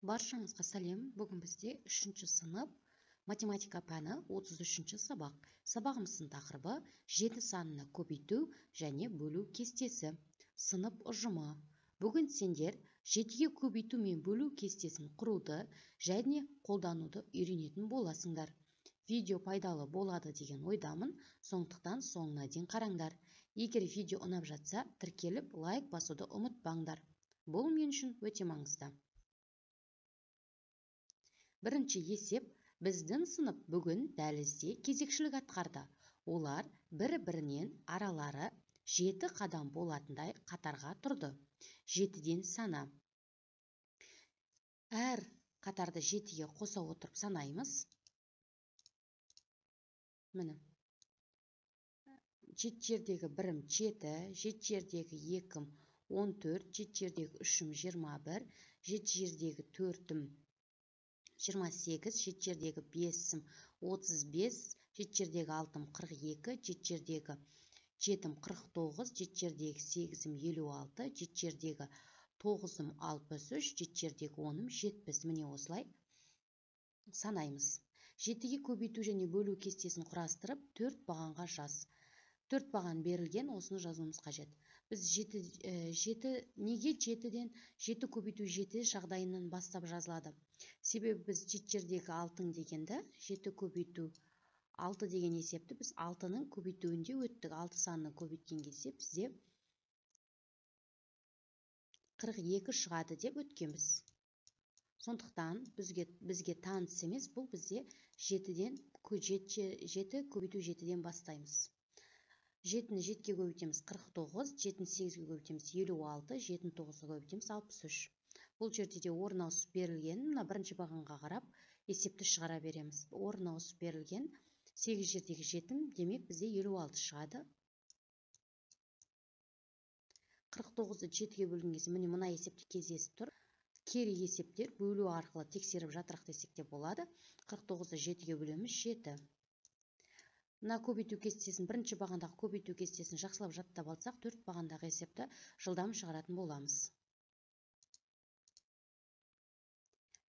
Баршаңызға сәлем. Бүгін бізде 3-ші сынып математика пәні 33-ші сабақ. Сабағымыздың тақырыбы 7 санына көбейту және бөлу кестесі. Сынып ұжымы. Бүгін сендер 7-ге көбейту мен бөлу кестесін құруды және қолдануды үйренетін боласыңдар. Видео пайдалы болады деген ойдамын, сондықтан соңына дейін қараңдар. Егер видео ұнап жатса, тіркеліп лайк басуды ұмытпаңдар. Бұл мен үшін өте маңызды. Бірінші есеп, біздің сынып бүгін дәлізде кезекшілік атқарды. Олар бір-бірінен аралары 7 қадам болатындай қатарға тұрды. 7-ден сана. Әр қатарды 7-ге қоса отырып санаймыз. Міне. 7 жердегі бірім 7, 7 жердегі екім 14, 7 жердегі үшім 21, 7 жердегі төртім 28, 7 жердегі 5-ім 35, 7 жердегі 6-ым 42, 7 жердегі 7-ім 49, 7 жердегі 8-ім 56, 7 жердегі 9-ым 63, 7 жердегі 10-ым 70. Міне осылай санаймыз. 7-ге көбейту және бөлу кестесін құрастырып, 4 бағанға жаз. 4 баған берілген, осыны жазуымыз қажет. Біз 7, неге 7-ден 7 көбейту 7 жағдайынан бастап жазылады? Себебі біз 7 жердегі 6 дегенді, 7 көбейту 6 деген есепті біз 6-ның көбейтуінде өттік. 6 санын көбейткен кезде бізде 42 шығады деп өткенбіз. Сондықтан бізге таныс емес, бұл бізде 7-ден 7 көбейту 7-ден бастаймыз. 7-ні 7-ге көбейтеміз 49, 7-ні 8-ге көбейтеміз 56, 7-ні 9-ға көбейтеміз 63. Бұл жерде де орын ауысып берілген, мына бірінші бағанға қарап есепті шығара береміз. Орын ауысып берілген 8 жердегі 7, демек бізде 56 шығады. 49-ды 7-ге бөлген кезде міне мына есепте кездесіп тұр. Кері есептер бөлу арқылы тексеріп жатырақ десек те болады. 49-ды 7-ге бөлеміз 7. Мына көбейту кестесін, бірінші бағандағы көбейту кестесін жақсылап жаттап алсақ, 4 бағандағы есепті жылдам шығаратын боламыз.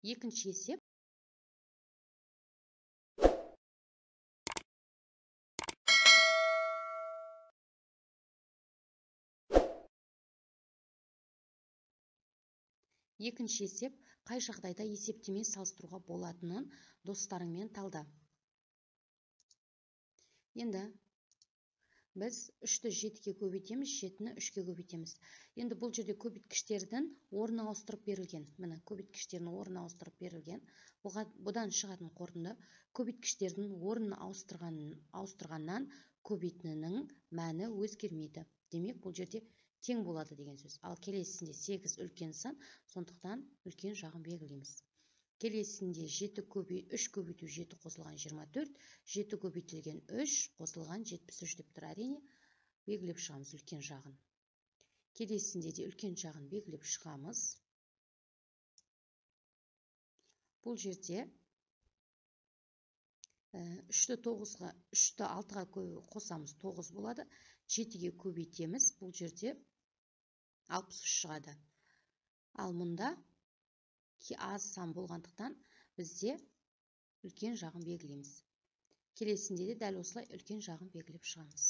Екінші есеп. Екінші есеп, қай жағдайда есептеме салыстыруға болатынын достарыңмен талда. Енді біз 3-ті 7-ге көбейтеміз, 7-ні 3-ке көбейтеміз. Енді бұл жерде көбейткіштердің орнын ауыстырып берілген. Міне, көбейткіштердің орнын ауыстырып берілген. Бұдан шығатын қорытынды көбейткіштердің орнын ауыстырғаннан көбейтінінің мәні өзгермейді. Демек, бұл жерде тең болады деген сөз. Ал келесінде 8 үлкен сан, сондықтан үлкен жағын белгілейміз. Келесінде 7 3 көбейту 7 қосылған 24, 7 көбейтілген 3 қосылған 73 деп тұр. Әрине, белгілеп шығамыз үлкен жағын. Келесінде де үлкен жағын белгілеп шығамыз. Бұл жерде 3-ті 9-ға, 3-ті 6-ға қосамыз, 9 болады. 7-ге көбейтеміз, бұл жерде 63 шығады. Ал мұнда аз сан болғандықтан бізде үлкен жағын белгілейміз. Келесінде де дәл осылай үлкен жағын белгілеп шығамыз.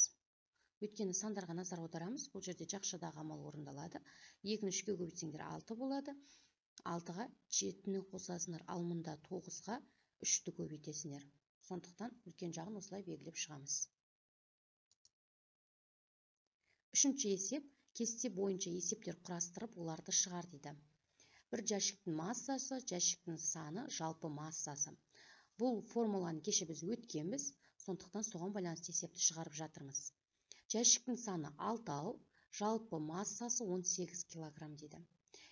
Өйткені сандарға назар аударамыз. Бұл жерде жақшадағы амал орындалады. 2-ні 3-ке көбейтсеңдер 6 болады. 6-ға 7-ні қосасыңдар, ал мұнда 9-ға 3-ті көбейтесіңдер. Сондықтан үлкен жағын осылай белгілеп шығамыз. Үшінші есеп, кесте бойынша есептер құрастырып, оларды шығар дейді. Бір жәшіктің массасы, жәшіктің саны, жалпы массасы. Бұл формуланы кеше біз өткенбіз, сондықтан соған байланысты есепті шығарып жатырмыз. Жәшіктің саны 6, жалпы массасы 18 килограмм дейді.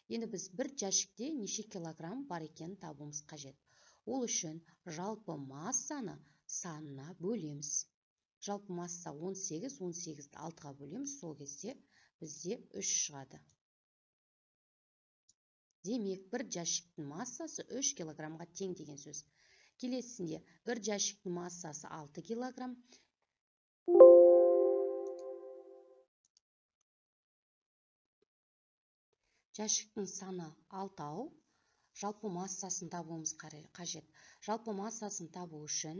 Енді біз бір жәшікте неше килограмм бар екенін табуымыз қажет. Ол үшін жалпы массаны санына бөлеміз. Жалпы масса 18, 18-ді 6-ға бөлеміз, сол кезде бізде 3 шығады. Демек, бір жәшіктің массасы 3 килограммға тең деген сөз. Келесінде бір жәшіктің массасы 6 килограмм. Жәшіктің саны 6, Жалпы массасын табуымыз қажет. Жалпы массасын табу үшін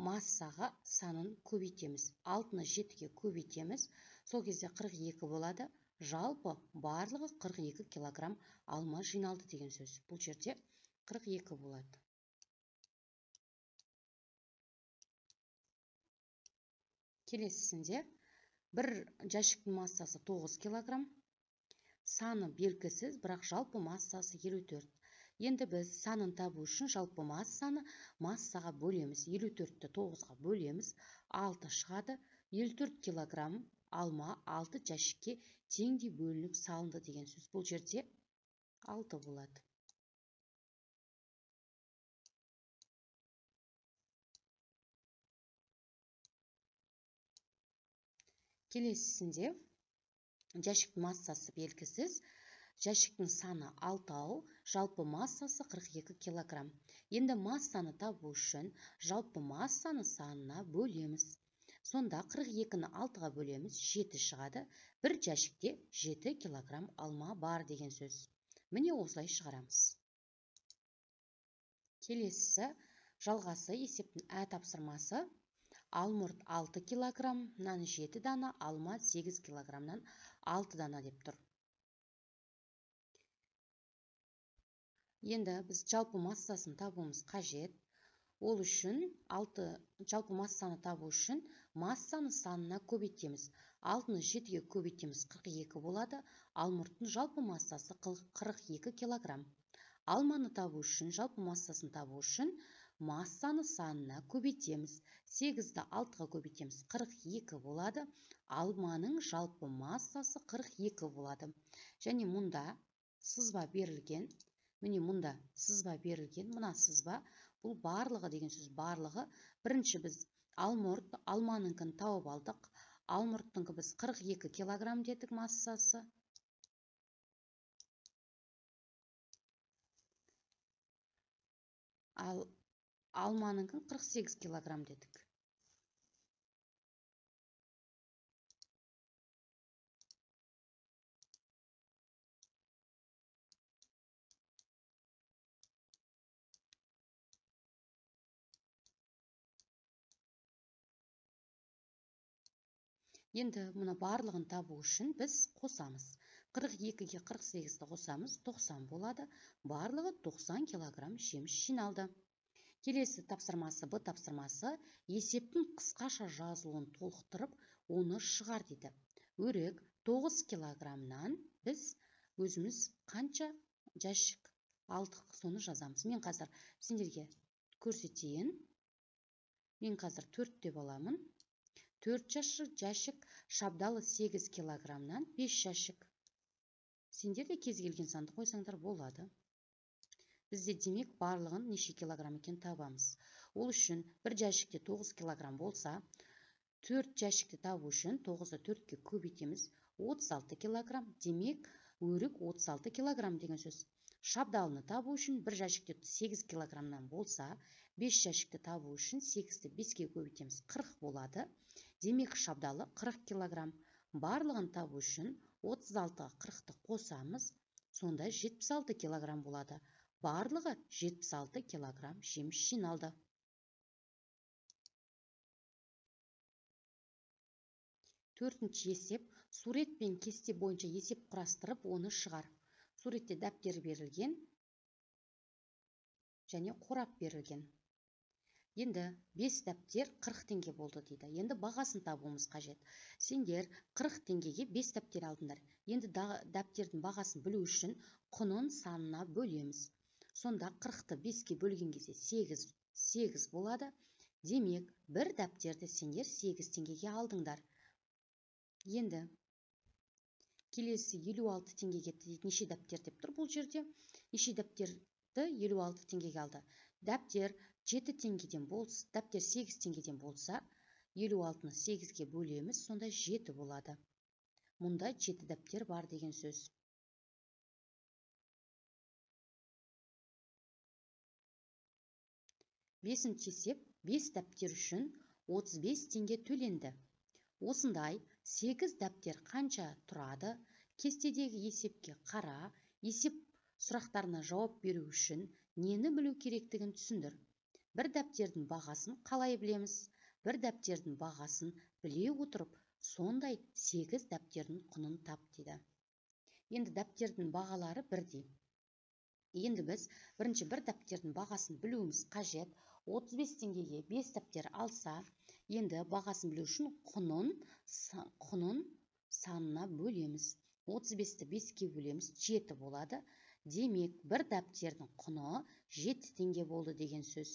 массаға санын көбейтеміз. 6-ны 7-ге көбейтеміз. Сол кезде 42 болады. Жалпы барлығы 42 килограмм алма жиналды деген сөз. Бұл жерде 42 болады. Келесісінде бір жәшіктің массасы 9 килограмм. Саны белгісіз, бірақ жалпы массасы 54. Енді біз санын табу үшін жалпы массаны массаға бөлеміз. 54-ті 9-ға бөлеміз. 6 шығады. 54 килограмм алма 6 жәшікке теңдей бөлініп салынды деген сөз. Бұл жерде 6 болады. Келесісінде жәшіктің массасы белгісіз, жәшіктің саны 6, жалпы массасы 42 килограмм. Енді массаны табу үшін жалпы массаны санына бөлеміз. Сонда 42-ні 6-ға бөлеміз, 7 шығады. Бір жәшікте 7 килограмм алма бар деген сөз. Міне осылай шығарамыз. Келесісі жалғасы есептің ә тапсырмасы. Алмұрт 6 килограммнан 7 дана, алма 8 килограммнан 6 дана деп тұр. Енді біз жалпы массасын табуымыз қажет. Ол үшін 6 жалпы массаны табу үшін массаны санына көбейтеміз. 6-ны 7-ге көбейтеміз, 42 болады. Алмұрттың жалпы массасы 42 килограмм. Алманы табу үшін, жалпы массасын табу үшін массаны санына көбейтеміз. 8-ді 6-ға көбейтеміз, 42 болады. Алманың жалпы массасы 42 болады. Және мұнда сызба берілген. Міне мұнда сызба берілген. Мына сызба бұл барлығы деген сөз, барлығы. Бірінші біз алмұрт, алманыңкін тауып алдық. Алмұрттыңкі біз 42 килограмм дедік массасы. Ал алманыңкін 48 килограмм дедік. Енді мұны барлығын табу үшін біз қосамыз. 42-ге 48-ді қосамыз, 90 болады. Барлығы 90 килограмм жеміс жиналды. Келесі тапсырмасы, Б тапсырмасы, есептің қысқаша жазылуын толықтырып, оны шығар дейді. Өрік 9 килограммнан біз өзіміз қанша жәшік алдық, соны жазамыз. Мен қазір сендерге көрсетейін. Мен қазір 4 деп аламын. 4 жәшік, шабдалы 8 килограммнан 5 жәшік. Сендер де кез келген санды қойсаңдар болады. Бізде демек барлығын неше килограмм екен табамыз. Ол үшін бір жәшікте 9 килограмм болса, 4 жәшікті табу үшін 9-ды 4-ке көбейтеміз, 36 килограмм. Демек, өрік 36 килограмм деген сөз. Шабдалыны табу үшін бір жәшікте 8 килограммнан болса, 5 жәшікті табу үшін 8-ді 5-ке көбейтеміз, 40 болады. Демек, шабдалы 40 килограмм. Барлығын табу үшін 36-ға 40-ты қосамыз, сонда 76 килограмм болады. Барлығы 76 килограмм жеміс жиналды. Төртінші есеп, сурет пен кесте бойынша есеп құрастырып, оны шығар. Суретте дәптер берілген және қорап берілген. Енді 5 дәптер 40 теңге болды дейді. Енді бағасын табуымыз қажет. Сендер 40 теңгеге 5 дәптер алдыңдар. Енді дәптердің бағасын білу үшін құнын санына бөлеміз. Сонда 40-ты 5-ке бөлген кезде 8 болады. Демек, бір дәптерді сендер 8 теңгеге алдыңдар. Енді келесі 56 теңгеге дейді, неше дәптер деп тұр бұл жерде. Неше дәптерді 56 теңгеге алды. Дәптер 7 теңгеден болса, дәптер 8 теңгеден болса, 56-ны 8-ге бөлеміз, сонда 7 болады. Мұнда 7 дәптер бар деген сөз. Бесінші есеп, 5 дәптер үшін 35 теңге төленді. Осындай 8 дәптер қанша тұрады? Кестедегі есепке қара, есеп Сұрақтарына жауап беру үшін нені білу керектігін түсіндір. Бір дәптердің бағасын қалай білеміз? Бір дәптердің бағасын біле отырып, сондай 8 дәптердің құнын тап дейді. Енді дәптердің бағалары бірдей. Енді біз бірінші бір дәптердің бағасын білуіміз қажет. 35 теңгеге 5 дәптер алса, енді бағасын білу үшін құнын санына бөлеміз. 35-ті 5-ке бөлеміз, 7 болады. Демек, бір дәптердің құны 7 теңге болды деген сөз.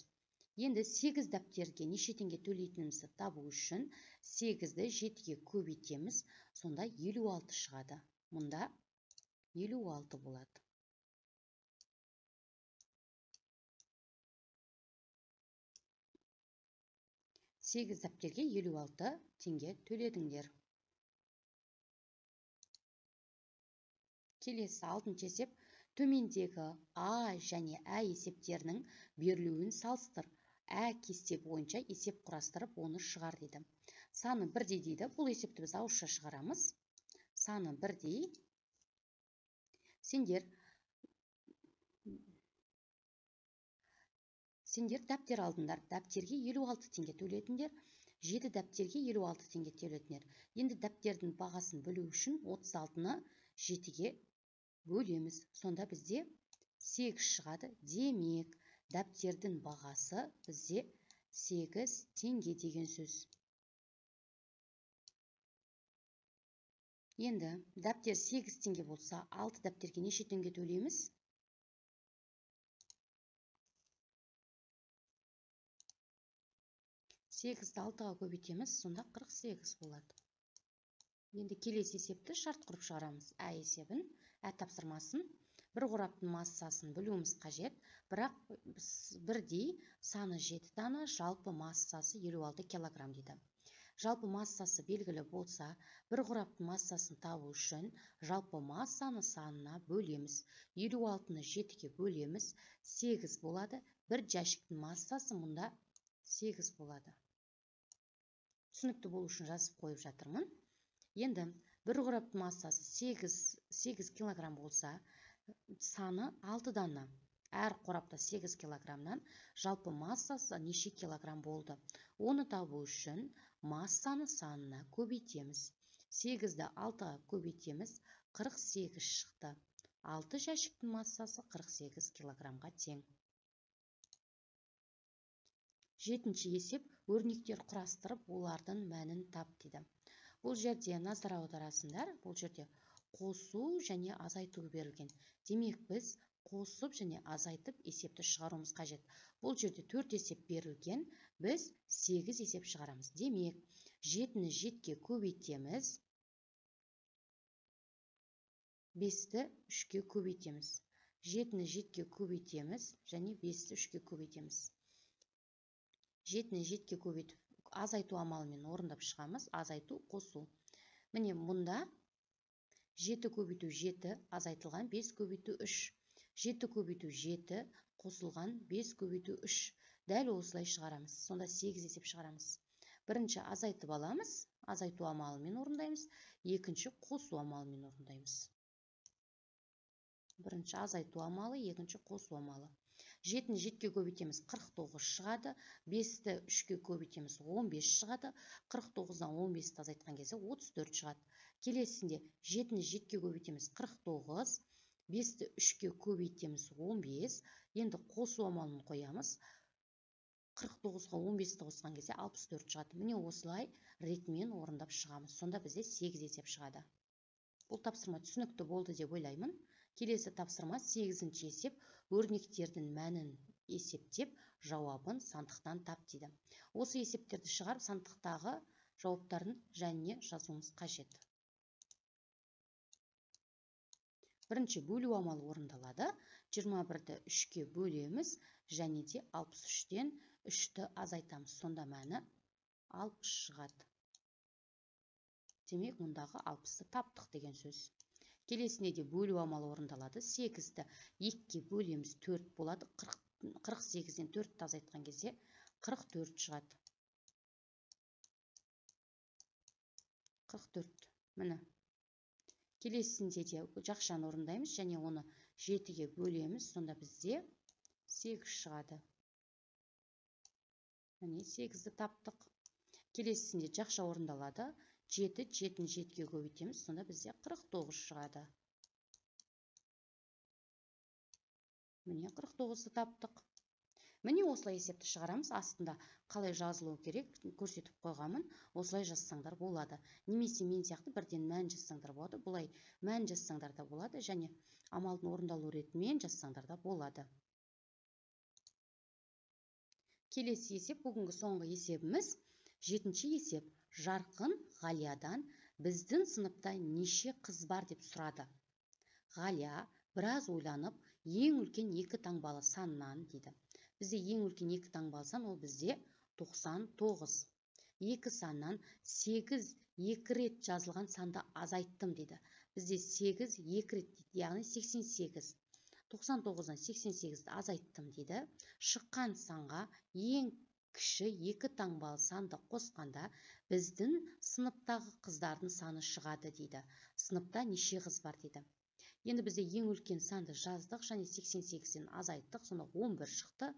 Енді 8 дәптерге неше теңге төлейтінімізді табу үшін 8-ді 7-ге көбейтеміз, сонда 56 шығады. Мұнда 56 болады. 8 дәптерге 56 теңге төледіңдер. Келесі 6-шы есеп. Төмендегі А және Ә есептерінің берілуін салыстыр. Ә кесте бойынша есеп құрастырып, оны шығар дейді. Саны бірдей дейді. Бұл есепті біз ауызша шығарамыз. Саны бірдей. Сендер дәптер алдыңдар. Дәптерге 56 теңге төледіңдер. 7 дәптерге 56 теңге төледіңдер. Енді дәптердің бағасын білу үшін 36-ны 7-ге бөлеміз. Сонда бізде 8 шығады. Демек, дәптердің бағасы бізде 8 теңге деген сөз. Енді дәптер 8 теңге болса, 6 дәптерге неше теңге төлейміз? 8-ді 6-ға көбейтеміз, сонда 48 болады. Енді келесі есепті шарт құрып шығарамыз. Ә есебін, ә тапсырмасын. Бір қораптың массасын білуіміз қажет, бірақ бірдей саны 7 дана, жалпы массасы 56 килограмм дейді. Жалпы массасы белгілі болса, бір қораптың массасын табу үшін жалпы массаны санына бөлеміз. 56-ны 7-ге бөлеміз, 8 болады. Бір жәшіктің массасы мұнда 8 болады. Түсінікті болу үшін жазып қойып жатырмын. Енді бір қораптың массасы 8 килограмм болса, саны 6 дана. Әр қорапта 8 килограммнан жалпы массасы неше килограмм болды? Оны табу үшін массаны санына көбейтеміз. 8-ді 6-ға көбейтеміз, 48 шықты. 6 жәшіктің массасы 48 килограммға тең. 7-ші есеп. Өрнектер құрастырып, олардың мәнін тап дейді. Бұл жерде назар аударасыңдар, бұл жерде қосу және азайту берілген. Демек, біз қосып және азайтып есепті шығаруымыз қажет. Бұл жерде 4 есеп берілген, біз 8 есеп шығарамыз. Демек, 7-ні 7-ге көбейтеміз, 5-ті 3-ке көбейтеміз. 7-ні 7-ге көбейтеміз және 5-ті 3-ке көбейтеміз. 7-ні 7-ге көбейтіп, азайту амалымен орындап шығамыз. Азайту, қосу. Міне, мұнда 7 көбейту 7 азайтылған 5 көбейту 3. 7 көбейту 7 қосылған 5 көбейту 3. Дәл осылай шығарамыз. Сонда 8 есеп шығарамыз. Бірінші азайтып аламыз, азайту амалымен орындаймыз. Екінші қосу амалымен орындаймыз. Бірінші азайту амалы, екінші қосу амалы. 7-ні 7-ге көбейтеміз, 49 шығады. 5-ті 3-ке көбейтеміз, 15 шығады. 49-дан 15-ті азайтқан кезде 34 шығады. Келесінде 7-ні 7-ге көбейтеміз, 49. 5-ті 3-ке көбейтеміз, 15. Енді қосу амалын қоямыз. 49-ға 15-ті қосқан кезде 64 шығады. Міне осылай ретімен орындап шығамыз. Сонда бізде 8 есеп шығады. Бұл тапсырма түсінікті болды деп ойлаймын. Келесі тапсырма 8-ші есеп. Өрнектердің мәнін есептеп, жауабын сандықтан тап дейді. Осы есептерді шығарып, сандықтағы жауаптарын және жазуымыз қажет. Бірінші бөлу амалы орындалады. 21-ді 3-ке бөлеміз және де 63-тен 3-ті азайтамыз. Сонда мәні 60 шығады. Демек, мұндағы 60-ты таптық деген сөз. Келесіне де бөлу амалы орындалады. 8-ді 2-ке бөлеміз, 4 болады. 48-ден 4-ті азайтқан кезде 44 шығады. 44. Міне. Келесісінде де жақшаны орындаймыз және оны 7-ге бөлеміз, сонда бізде 8 шығады. Міне 8-ді таптық. Келесісінде жақша орындалады. 7, 7-ні 7-ге көбейтеміз, сонда бізде 49 шығады. Міне 49-ды таптық. Міне осылай есепті шығарамыз. Астында қалай жазылу керек көрсетіп қойғанмын. Осылай жазсаңдар болады. Немесе мен сияқты бірден мән жазсаңдар болады. Бұлай мән жазсаңдар да болады және амалдың орындалу ретімен жазсаңдар да болады. Келесі есеп, бүгінгі соңғы есебіміз, 7-ші есеп. Жарқын Ғалиядан біздің сыныпта неше қыз бар деп сұрады. Ғалия біраз ойланып, ең үлкен екі таңбалы саннан дейді. Бізде ең үлкен екі таңбалы сан, ол бізде 99. Екі саннан 8 екі рет жазылған санды азайттым дейді. Бізде 8 екі рет дейді, яғни 88. 99-дан 88-ді азайттым дейді. Шыққан санға ең кіші екі таңбалы санды қосқанда біздің сыныптағы қыздардың саны шығады дейді. Сыныпта неше қыз бар дейді. Енді бізде ең үлкен санды жаздық және 88-ден азайттық, сонда 11 шықты.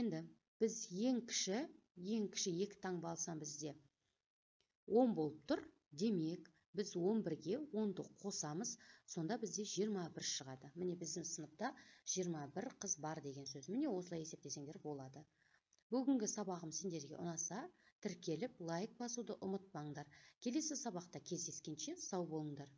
Енді біз ең кіші екі таңбалы сан бізде 10 болып тұр. Демек, біз 11-ге 10-ды қосамыз, сонда бізде 21 шығады. Міне біздің сыныпта 21 қыз бар деген сөз. Міне осылай есептесеңдер болады. Бүгінгі сабағым сендерге ұнаса, тіркеліп, лайк басуды ұмытпаңдар. Келесі сабақта кездескенше сау болыңдар.